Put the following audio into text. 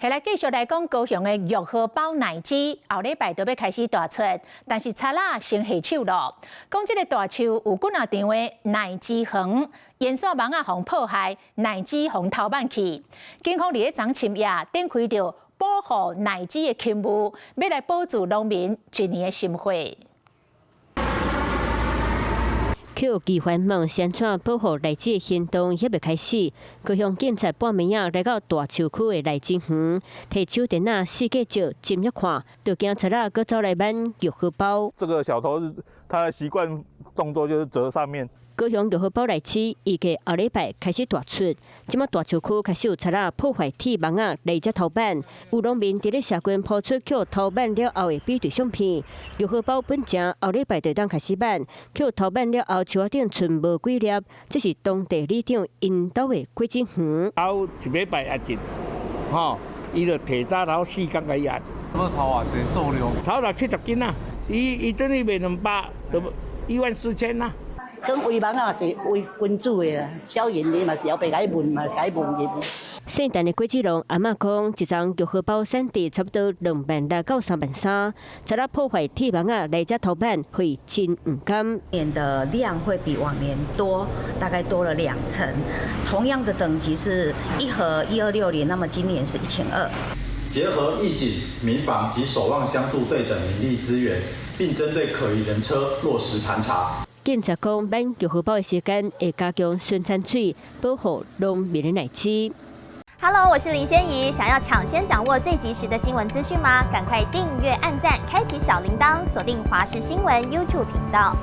下來繼續來講高雄的玉荷包奶雞，後禮拜就欲開始大出，但是賊仔先下手囉。講這个大樹有幾若張的奶雞園，沿線網仔予破壞，奶雞予偷挽去。警方佇咧昨深夜展開著保護奶雞的勤務，欲來保住農民一年的心血。去機環網宣傳保護荔枝的行動猶未開始，高雄警察半暝仔來到大樹區的荔枝園，提手電仔四界照，深入看，就驚賊仔閣走來挽玉荷包。這個小偷是他的習慣動作就是折上面。高雄玉荷包荔枝預計後禮拜開始大出，這馬大樹區開始有賊仔破壞鐵網仔來遮偷挽，有農民佇咧社群 po 出予偷挽了後的比對相片。玉荷包本正後禮拜就當開始挽，予偷挽了後樹仔頂賰無幾粒，這是當地里長𪜶兜的果子園。頭一禮拜壓一，吼，伊就提早頭四工共伊壓。這偷偌濟數量？偷六七十斤啊！伊伊等於賣200，就14,000啊。講圍網仔嘛是圍分主的啦，小型的嘛是後壁共伊問嘛，共伊問入。聖誕的果子農阿嬤講，一叢玉荷包產值差不多2萬6到3萬3，賊仔破壞鐵網仔來遮偷挽，會真毋甘。年的量會比往年多，大概多了2成。同樣的等級是一盒1260，那麼今年是1200。結合義警、民防及守望相助隊等民力資源，並針對可疑人車落實盤查。警察講，挽玉荷包的時間會加強巡查水，保護農民的奶雞。 Hello，我是林仙怡，想要搶先掌握最及時的新聞資訊嗎？趕快訂閱、按讚、開啟小鈴鐺，鎖定華視新聞 YouTube 頻道。